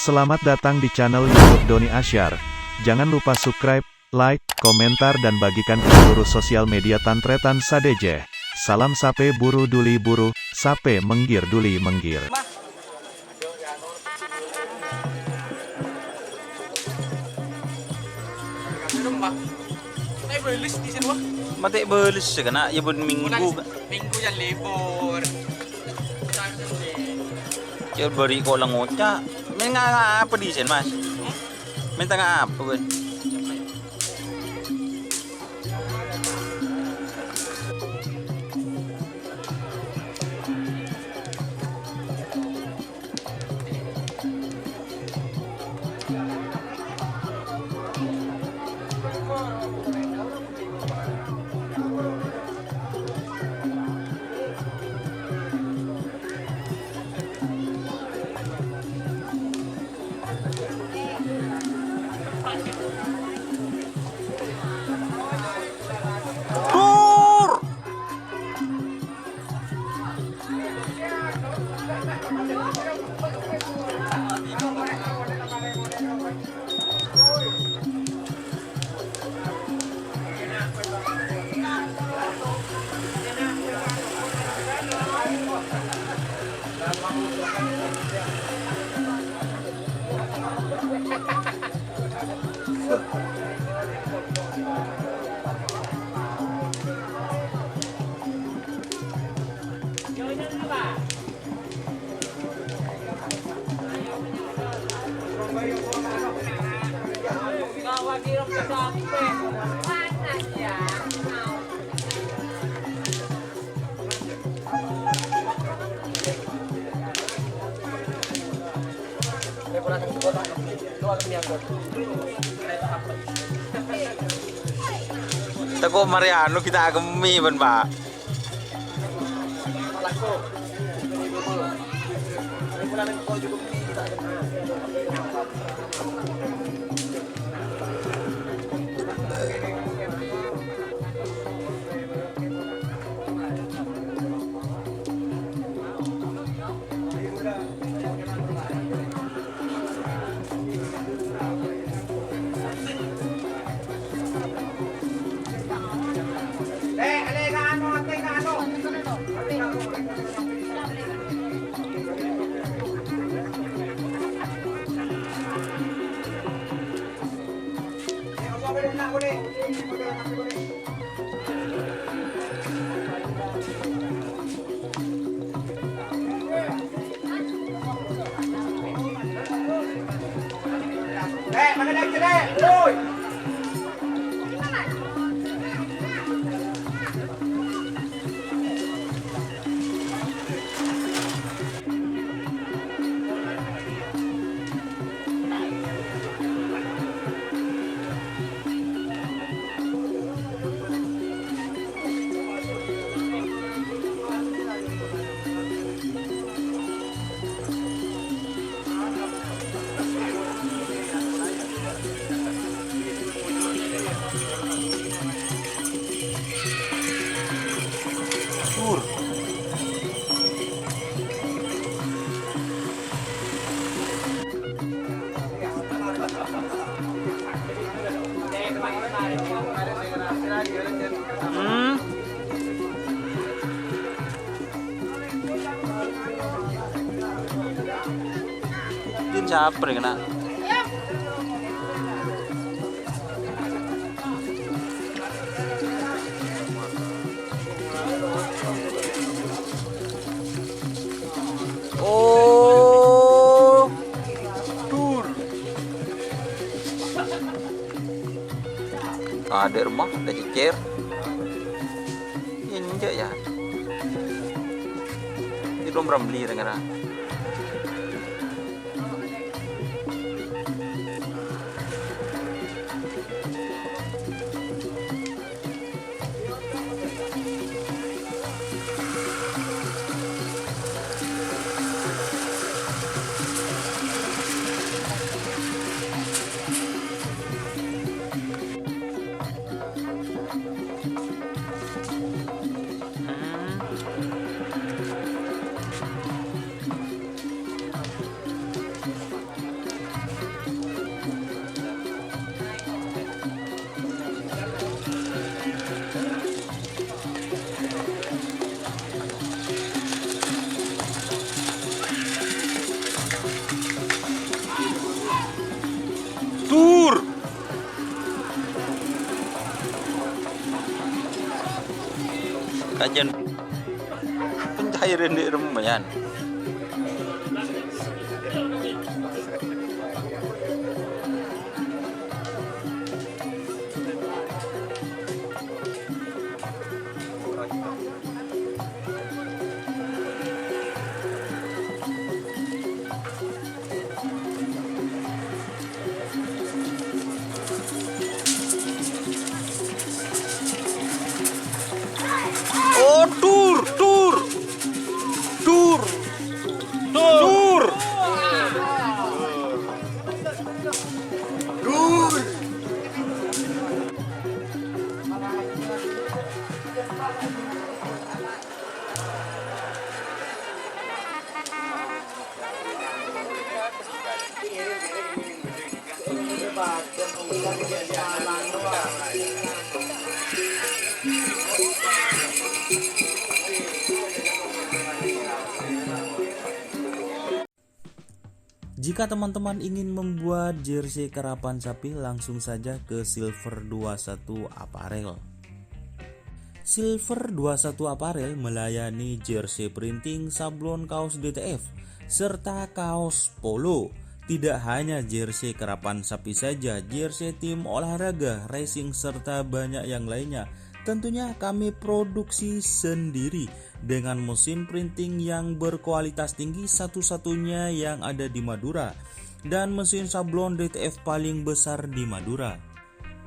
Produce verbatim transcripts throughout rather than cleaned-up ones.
Selamat datang di channel YouTube Doni Asyar. Jangan lupa subscribe, like, komentar, dan bagikan ke seluruh sosial media tan-tarètan sadhâjâ. Salam sapè buru duli buru, sapè mèngghir duli mèngghir. Matè' bâles sè kènè', yâ bân Minggu. Minggu jân libur. Yâ bâri' ko' la ngoca'. Mènta ngapa dhisèn, Mas? Mènta ngapa, bân? Tako' marè anu kita kemmi, bân, Pak. Hmm. Din sapa rè kènè'? Oh, dur. Ada rumah, ada cecer. Injak ya. Ini belum Ramli, dengar. Jan pencairan di rumah yan. Oh, dur, dur. Dur. Dur. Dur. Jika teman-teman ingin membuat jersey karapan sapi, langsung saja ke Silver dua satu Apparel. Silver dua satu Apparel melayani jersey printing, sablon kaos D T F, serta kaos polo. Tidak hanya jersey karapan sapi saja, jersey tim olahraga, racing, serta banyak yang lainnya. Tentunya kami produksi sendiri dengan mesin printing yang berkualitas tinggi, satu-satunya yang ada di Madura, dan mesin sablon D T F paling besar di Madura.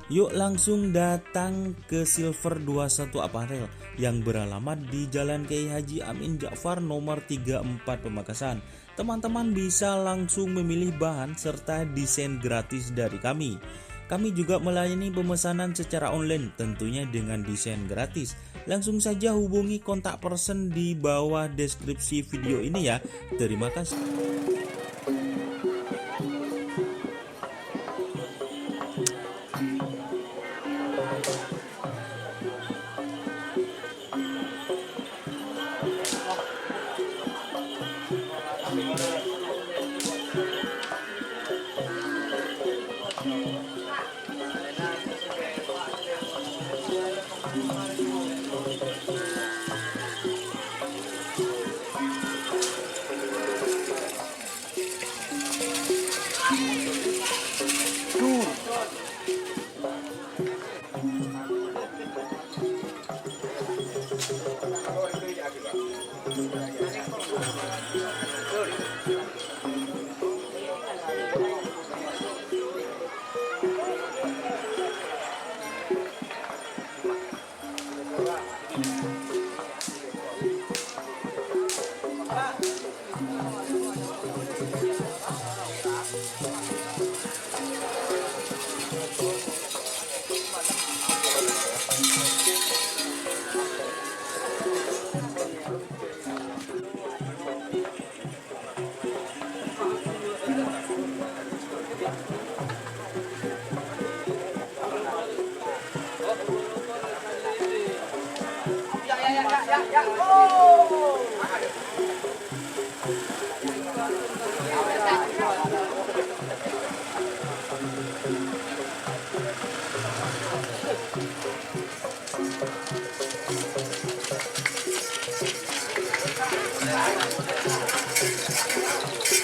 Yuk langsung datang ke Silver dua satu Apparel yang beralamat di Jalan Kiai Haji Amin Ja'far nomor tiga empat Pamekasan. Teman-teman bisa langsung memilih bahan serta desain gratis dari kami. Kami juga melayani pemesanan secara online, tentunya dengan desain gratis. Langsung saja hubungi kontak person di bawah deskripsi video ini ya. Terima kasih.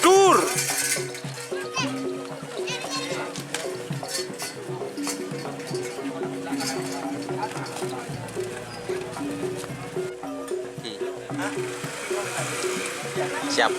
Dur. Siap.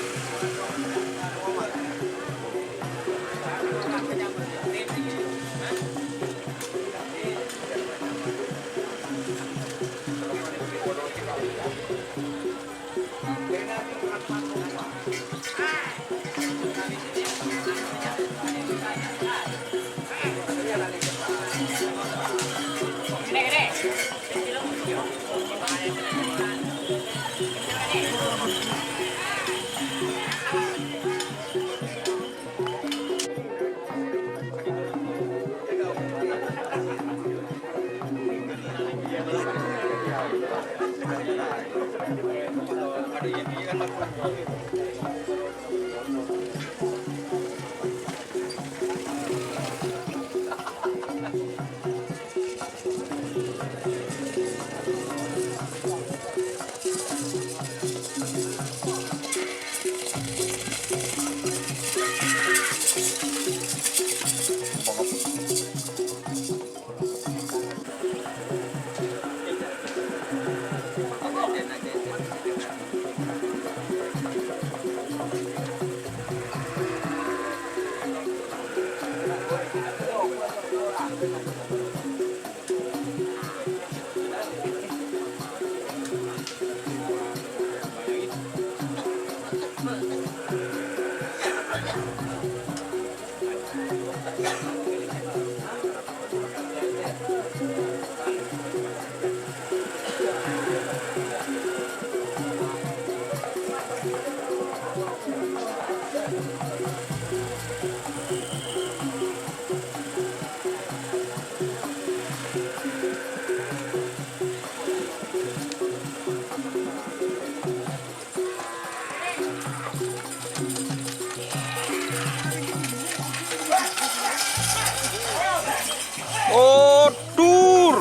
Odur.